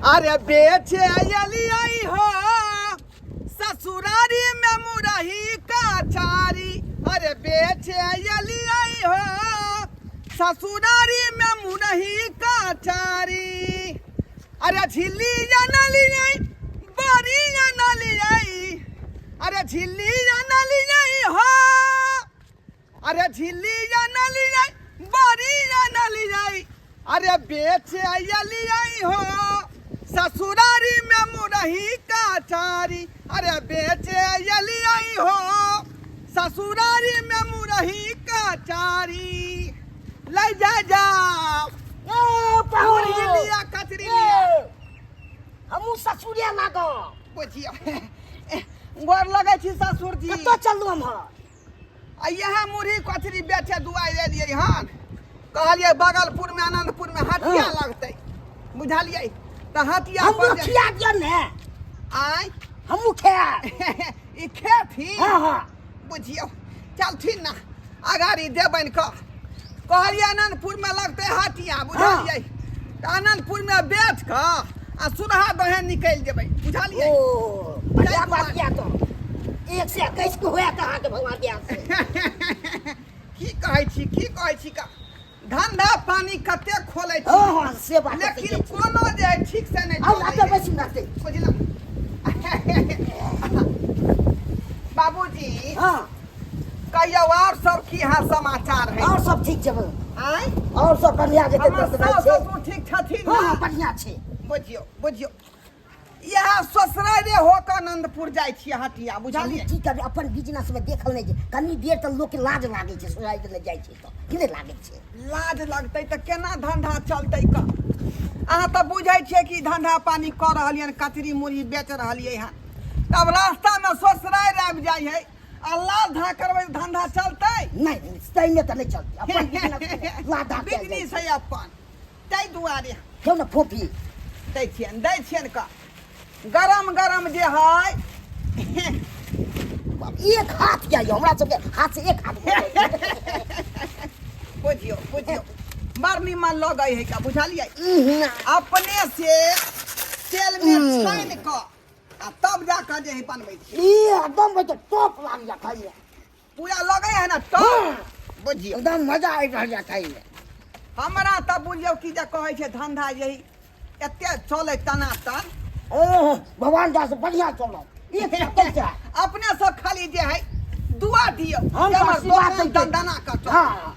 अरे बेचे एलियै हो ससुरारी में मुरही कचारी। अरे बेचे एलियै हो ससुरारी में मुरही कचारी। अरे झिल्ली नलियै बड़ी नलियै। अरे झिल्ली नलियै हो। अरे झिल्ली नलियै बड़ी नलियै। अरे बेचे एलियै हो ससुरारी में मुरही कचारी। अरे बेचे एलियै हो ससुरारी में मुरही कचारी। ले जा जाओ ए पाहुन मुरही लिया कचरी लिया। हमहूँ ससुरे लागब। बुझियौ गोर लगै छी ससुर जी। कतऽ चलू हम? आ इएह मुरही कचरी बेचे दुआरि एलियै हन। कहलियै बगलपुर में आनंदपुर में हटिया लगतै, बुझलियै? तऽ हटिया हमरो पर जे- खिया दिअ ने। आँय हमहूँ खायब। ई खेथिन? हँ हँ। बुझियौ चलथिन ने अगाड़ी देबनि कऽ। कहलियै आनंदपुर में लगतै हटिया, बुझलियै? तऽ आनंदपुर में बेच कऽ आ सुरहा दहे निकलि जेबै, बुझलियै? ओ बढ़िया बात किया तो 121 के होयत अहाँके भगवान दया से। की कहै छी, की कहै छी का धंधा पानी कते खोलै छी। हँ हँ से बात तऽ लेकिन ठीके छै। कोनो जे है ठीक से नहि आउ चलै आते है। बैसू ने आते। बुझलहुँ बाबूजी? हँ कहियौ और सब की हाल समाचार है? और सब ठीक छै बौ। आँय और सब बढ़िया जेतै हमर दस सास भाइ छै। ससुर ठीक छथिन? हँ ने हँ बढ़िया छै। बुझियौ बुझियौ इएह ससुरारे हो कऽ आनंदपुर जाइ छियै हटिया, बुझलियै? की करबै अपन बिजनेस में देखल नहि छै। कनी देर तऽ लोक के लाज लागै छै, सोराइ लए जाइ छै तऽ की नहि लागै छै? लाज लगतै तऽ केना धंधा चलतै कऽ? अहाँ तऽ बुझै छियै कि धंधा पानी कऽ रहलियै हन, कचरी मुरही बेच रहलियै हन, तब रास्तामे ससुरारि आबि जाइ है आ लाज धा करबै तऽ धंधा चलतै? नहि नहि, ताहिमे तऽ नहि चलतै। अपन बिजनेस में लाज धाक कयल जाइ बिजनेस छै। है अपन, ताहि दुआरे। क्यों ने फोफी दै छियनि, दै छियनि कऽ गरम गरम जे है। बाप, एक हाथ क्या यौ, हमरा सबके हाथ से एक हाथ भऽ जाइ छै। बुझियौ बुझियौ बड़ निमन लगै है का, बुझलियै? उहुँ, अपने से तेल में छानि कऽ आ तब जा कऽ जे है बनबै छी। ई एकदम होइ छै टॉप लागैया खाइमे। पूरा लगै है ने टॉप? हँ। बुझियौ एकदम मजा आबि रहल यऽ खाइमे। हमरा तऽ बुझियौ कि जे कहै छै धंधा यही एते चलै तनातन। ओह भगवान दास बढ़िया चलत। एक सकै छै। अपने सब खाली जे है दुआ दियौ हम जे तऽ हमर आशीर्वाद दोकान दै छियै। दनदना कऽ चलत। हँ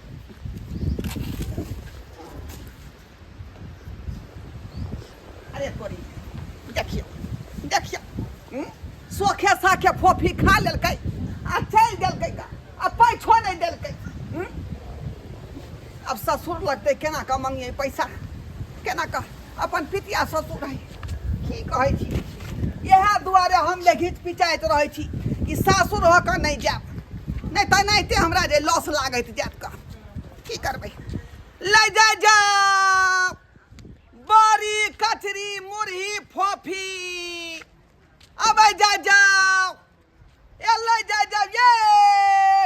अरे तोरी देखियौ देखियौ सोखे साखे फोफी खा लेलकै आ चलि देलकै गा, आ पैछो नहि देलकै। अब ससुर लगतै केना कऽ मंगियै पैसा, केना कऽ अपन पितिया ससुर है। की कहै छी, इएह दुआरे हम जे घीच पिचाइत रहै छी कि सासुर हो कऽ नहि जायब, नहि तऽ एनाहिते हमरा जे लॉस लागैत जायत कऽ। की करबै? ले जा जाओ बड़ी कचरी मुरही फोफी अबै जा जाओ ए ले जा जाओ ये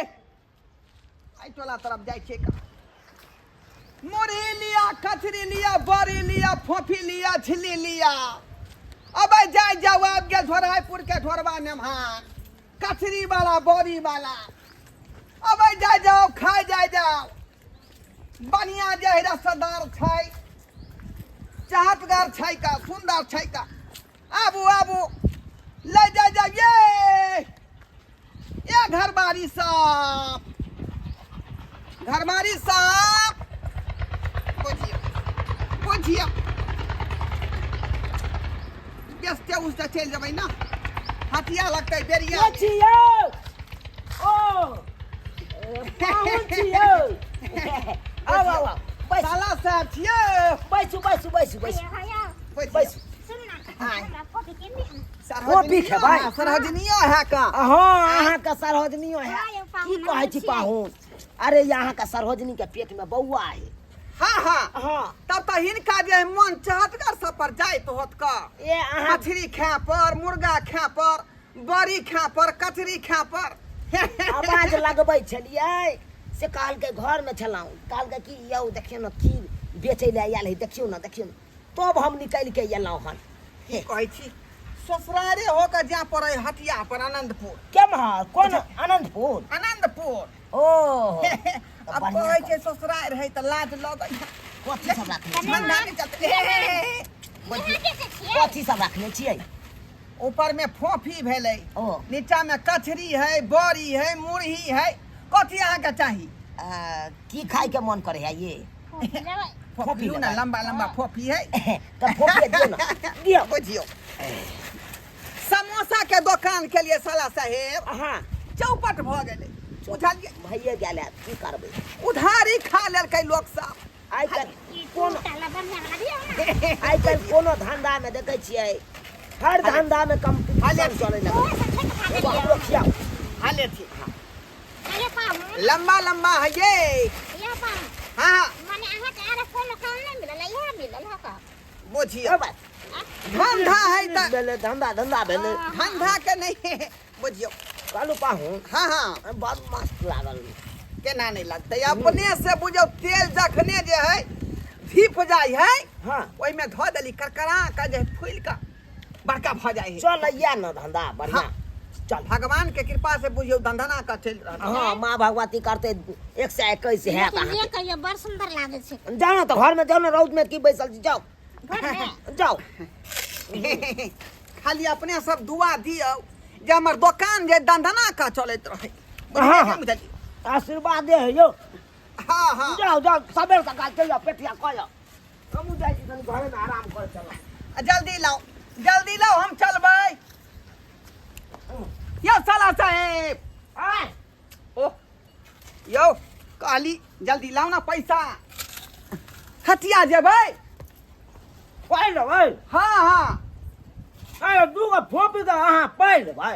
एहि टोला तरफ जाइ छियै का। मुरही लिया कचरी लिया बड़ी लिया फोफी लिया झिल्ली लिया अबै जाय जाओ। आबि गेल झोराइपुर के ढोरबा नेमहान कचरी वाला बड़ी वाला। अबै जाय जाओ खाय जाय जाओ। बढ़िया जे है रसदार छै, चाहतगर छै का, सुंदर छै का। आबू आबू ले जा जा ये ये घरबारी साहब, घरबारी साहब बुझियो बुझियो बेचते उचते चलि जेबै ना, हटिया लगतै बेरिया। के छी यौ? ओ पाहुन छी यौ। आउ आउ आउ बैसू। साला साहब छियै। बैसू बैसू बैसू बैसू बैसू। कॉपी खेबै? सरहजनियो है का? हँ अहाँके सरहोजनियो है। की कहै छी पाहुन? अरे अहाँके सरहोजनी के पेट में बौआ है। हाँ हाँ हाँ तब तऽ हिनका जे मन चहटगर सब पर जाइत होत का। ए अहाँ मछली खाए पर, मुर्गा खाए पर, बड़ी खाए पर, कचरी खाए पर। आवाज लगबै छलियै से कहलकै घरमे छलहुँ, कहलकै कि यौ देखियौ ने की बेचै लए आयल है, देखियौ ने देखियौ ने। तब हम निकलि के एलहुँ हन। की कहै छी ससुरारे होके जाय पड़ै हटिया पर आनंदपुर। केम्हर? कोन आनंदपुर? आनंदपुर। ओ आब कहै छै ससुरार है तऽ लाज लगै है। कथी सब राखने छियै? ठंडा नहि चलतै। कथी सब राखने छियै? ऊपर में फोफी भेलै, ओ नीचा में कचरी है, बड़ी है, मुरही है। कथी अहाँके चाही? की खाय के मन करे है ये? फोफी ना, लंबा लंबा फोफी है। तऽ फोफी दियौ ना, दियौ। बुझियौ समोसा के दोकान के लिए साला साहेब हाँ चौपट भऽ गेलै, बुझलियै? भइए गेल है, की करबै? उधारी खा लेलकै लोक सब। आइ काल्हि कोन, आइ काल्हि कोनो धंधा में देखै छियै, हर धंधा में कंपटीशन चलै लगलै। एगो हमरो खियाउ। हाले ठीक, लंबा लंबा है ये। हाँ बुझियौ धंधा है तऽ भेलै धंधा, धंधा भेलै धंधा के नहीं बुझियौ। कहलू पाहुन। हाँ हाँ। बड़ मस्त लागल। केना नहीं लगतै? अपने से बुझियौ तेल जखने जे है धीप जाइ है, हाँ ओहिमे धऽ देली, करकरा के जे फूलि कऽ बड़का भऽ जाइ है। चल या न धंधा बढ़िया। हाँ। चल भगवान के कृपा से बुझियौ धंधना के चलि रहल। हाँ, माँ भगवती करते 121 हैत अहाँके। कहियो बड़ सुंदर लागै छै। जाओ ना तऽ घर में जाओ ना, रौद में की बैसल छी? जाओ घरमे जाओ। खाली अपने सब दुआ दियौ जे हमर दोकान जे दंदना के चलैत रहै। हाँ, हाँ। बुझलियै? आशीर्वाद दे है यौ। हाँ हाँ। जाओ जाओ, सबेर सकाल चलि जाओ, पेटिया कऽ जाओ। हमहूँ जाइ छी कनि घरेमे आराम करै चलब। आ जल्दी लाओ, जल्दी लाओ, हम चलबै। यौ साला साहेब। आय। ओ यौ कहली जल्दी लाओ ना पैसा, हटिया जेबै। पाइ लेबै? हाँ हाँ। अरे दूगो फोपी तऽ अहाँ पाइ लेबै?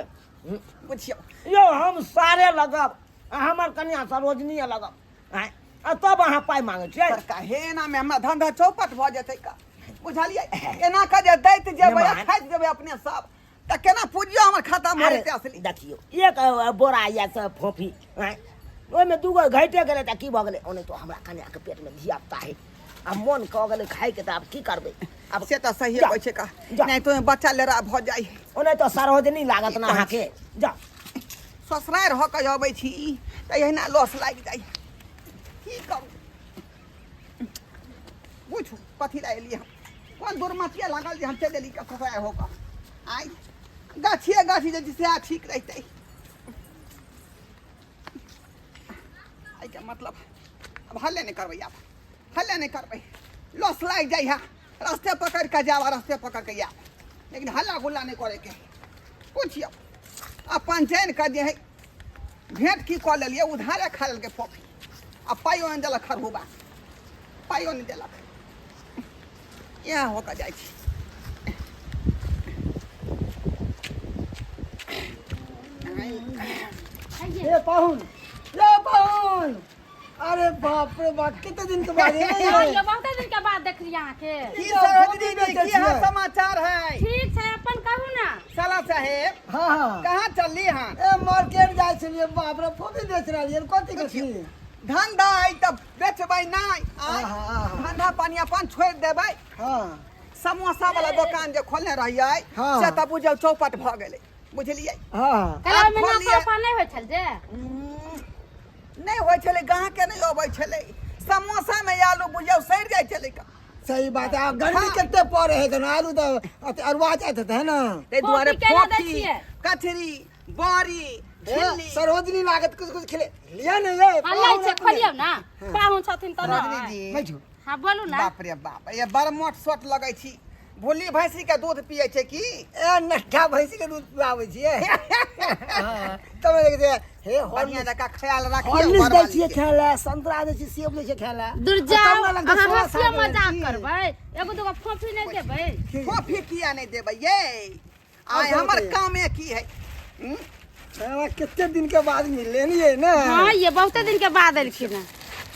बुझियौ यौ हम सारे लगब आ हमर कनिया सरोजनीए लगब आँय, आ तब अहाँ पाइ मांगै छियै? बड़का हे एना में हमरा धंधा चौपट भऽ जेतै का, बुझलियै? एना के जे दैत जेबै आ मेहमान। खाइत जेबै अपने सब तऽ केना पूजियो हमर खाता मे अरे हेतै असली? देखियौ एक बोरा या से फोफी आँय, ओहिमे दूगो घटि गेलै तऽ की भऽ गेलै? ओने तो हमरा कनियाके पेटमे धिया पुता है आ मोन कऽ गेलै खायके, तऽ आब की करबै आब? से तऽ सही जा, कहै छै का, जा। नहि तो बच्चा लेरा भऽ जाइ। ओने तो सरोजनी लागत ना अहाँके, जा। ससुरारि हो के अबै छी तऽ एहिना लॉस लागि जाइ, की करू? पूछू कथी लए एलियै हम? कोन दुर्मतिया लागल जे हम चलि एली ससुरारि हो कऽ? आइ गाछिए गाछी जे सएह ठीक रहितै। एहिके मतलब आब हल्ले नहि करबै, आब हल्ले नहि करबै। लॉस लागि जाइ है, रस्ते पकड़ि कऽ जायब आ रस्ते पकड़ि कऽ आयब, लेकिन हल्ला गुल्ला नहि करैके। पुछियौ अपन जानि कऽ जे है भेंट की कऽ लेलियै, उधारे खा लेलकै फोफी आ पाइयो नहि देलक, खरहुबा पाइयो नहि देलक। इएह हो कऽ जाइ छी। हे पाहुन, ये पाहुन, अरे बाप रे बाप, कते दिन के बाद एलै हाँ, ये? यो बहुते दिन के बाद देखलियै अहाँके। की ई सब सरोजनी फोटो जी, बेचै की हाल छियै? समाचार है? ठीक छै, अपन कहू ना। साला साहेब। हाँ हाँ। कहाँ चलली हन? ए मार्केट जाइ छलियै, बाप रे फोटो बेच रहलियै, कथी कथी? धंधा है तऽ बेचबै नहि आँय? आहा, आहा। धंधा पानी अपन छोड़ि देबै। हाँ। समोसा वाला दोकान जे खोलने रहियै हाँ। से तऽ बुझियौ चौपट भऽ गेलै, बुझलियै? हाँ। कल ओहिमे आब खोललियै। नफा उफा नहि होइ छल जे? नहि होइ छलै, गाहके नहि अबै छलै। समोसामे आलू बुझियौ सड़ि जाइ छलै का। सही बात है, आब गर्मी हाँ। कते पड़े है तऽ आलू तऽ अथी अरुआ जाइत हेतै, है ना? ताहि दुआरे कॉफी केना दै फोफी छियै? कचरी बड़ी ए, झिल्ली सरोजनी लागत कुछ कुछ खेले लिया ने ये। हँ लै छै, खोलियौ ना, पाहुन छथिन तऽ सरोजनी नहि। जी। बैठू। हाँ बोलू ना। बाप रे बाप, ये बड़ मोट सोट लगै छी, भुल्ली भैंसी के दूध पियै छै की? ए नट्ठा भैंसी के दूध पियाबै छियै। हाँ, तब देखै छियै, हे बढ़िया जकाँ ख्याल राखियौ हॉर्लिक्स दै घरवाली छियै के। खाय लए, संतरा दै छियै, सेब दै छियै खाय लए। दूर आ जाओ, तब ना लगतै अहाँ 16 हँसियो साल के मजाक लड़की। करबै? एगो दूगो फोफी नहि देबै? फोफी किया नहि देबै ये? आइ और हमर बताइए। कामे की है? हम्म? हमरा कते दिन के बाद मिलले नहीं है ना। हाँ ये बहुते दिन के बाद एलखिन हँ।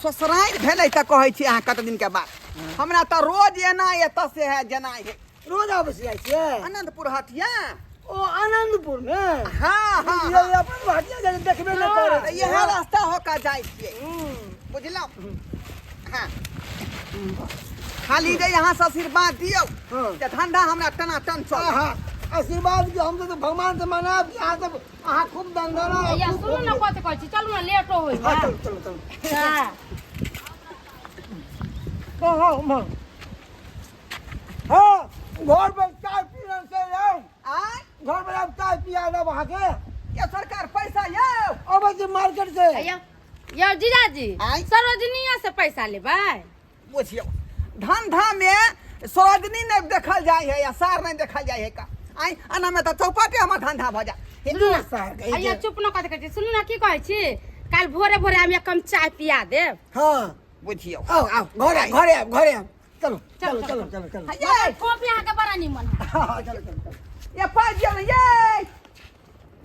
ससुरारि भेलै तऽ कहै छी अहाँ कते दिन के बाद, हमरा तऽ रोज एना एतऽ से है जेना है। रोज आबै जाइ छियै आनंदपुर हटिया। ओ आनंदपुर में? हाँ हाँ। ये हाँ। अपन हटिया जाइ देखबे नहि करै तऽ छियै। इएह रास्ता हो कऽ जाइ छियै, हम्म। बुझलहुँ? हाँ खाली जे यहाँ से आशीर्वाद दियौ हाँ। तऽ धंधा हमरा टनाटन चल आहा, आशीर्वाद के हम तो भगवान से मनाब कि अहाँ सब अहाँ खूब दंदना या सुनू ने कथी कहै छी चलू ने लेटो होइ हाँ है चलो चलो चलो हाँ। हाँ हाँ हाँ हाँ घर पर चाय पीने से जाओ आय घर पर आप चाय पिया देब अहाँके ये सरकार पैसा यौ अबै छी मार्केट से यौ यौ जीजाजी आँय? सरोजनीया से पैसा लेबै बुझियौ धंधा में सरोजनी नहीं देखल जाय है या सार नहीं देखल जाय है का आय एना में तऽ चौपटे हमर धंधा भऽ जाय सुनू ने सार कहि अइया के। चुप न कथी कहै छी सुनू ने की कहै छी काल्हि भोरे भोरे हम एक कम चाय पिया देब हाँ बुझियौ आओ आओ घरे आउ, घरे आउ, घरे आउ। चलो चलो चलो, चलो चलो चलो ये कॉफी अहाँके बड़ा निमन है हाँ हाँ, चलो चलो चलो ये पाइ दियौ ने ये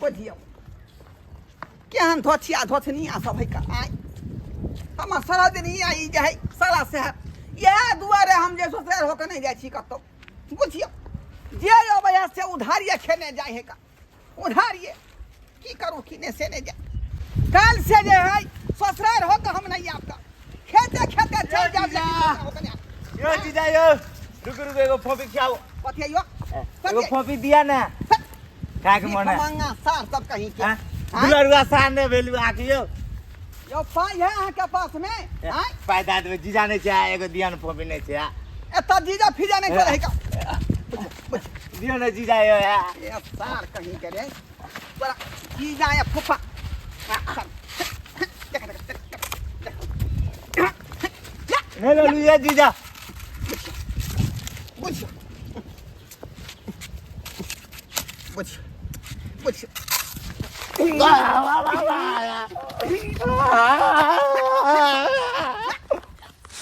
बुझियौ केहन धोछिया धोछनिया सब है का आय हमर सरोजनी आ ई जे है साला साहब इएह दुआरे हम जे ससुराल होके नहि जाइ छी कतहु बुझियौ जे अबै है से उधारिये खेने जाइ है का उधारिये की करू की नहि से नहि जाय काल्हि से जे है ससुराल होके हम नहि आब का खेते खेते चलि जायब लेकिन ससुराल होके नहि आयब। यो जीजा यो रुकु रुकु एगो फोपी खियाओ कथी है यो एगो फोपी दिया ना खाए के मन है मंगा सार सब कहीं के हाँ? आँय? दुलरुआ सार नहि भेलु आके यो यो पाइ है अहाँके पास में आँय? पाइ दए देबै जीजा नहि छै आ एगो दिया ने फोपी नहि छै आ एतऽ जीजा फीजा नहि चलै है का दियौ ने जीजा यो आ ए सार कहीं के रे बड़ा जीजा या फूफा आ, सार। देख, देख, देख, देख, देख। नहि लेलु ये जीजा बुझियौ बुझियौ बुझियौ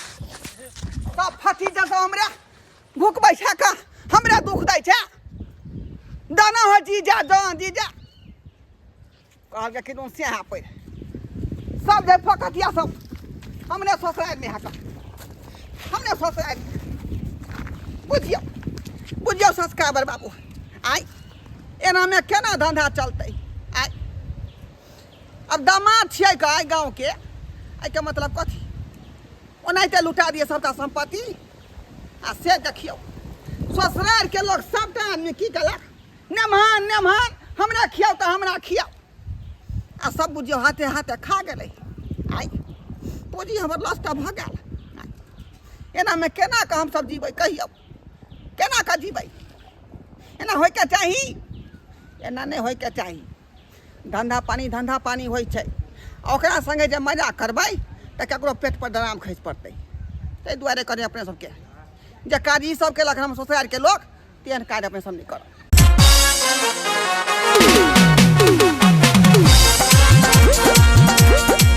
सब फटी जतौ हमरा भूख बैसा कऽ हमरा दुख दै छै दाना हो जीजा दाना जीजा कहलकै कि तुम से पड़ि सब जे फकतिया सब हमरे ससुराल में हाका हमरे ससुराल बुझियौ बुझियौ संस्कार बाबू आइ एनामे केना धंधा चलतै आइ अब दामाद छियै का आइ गाँवके एहिके मतलब कथी ओनाहिते लुटा दिए सबटा सम्पत्ति आ से देखियौ ससुरालके लोक सबटा आदमी की केलक नेमहान नेमहान हमरा खियाउ तऽ हमरा खियाउ आ सब बुझियौ हाथे हाथे खा गेलै आइ पूँजी हमर लॉस तऽ भऽ गेल एनामे केना कऽ हमसब जीबै कहियौ केना कऽ जीबै एना होइके चाही एना नहि होइके चाही धन्धा पानी धन्धा पानी होइ छै आ ओकरा सङ्गे जे मजा करबै तऽ ककरो पेटपर डराम खसि पड़तै ताहि दुआरे कनि अपने सबके जे काज ई सब केलक हम ससुरारिके लोक तेहन काज अपने सब नहि करब।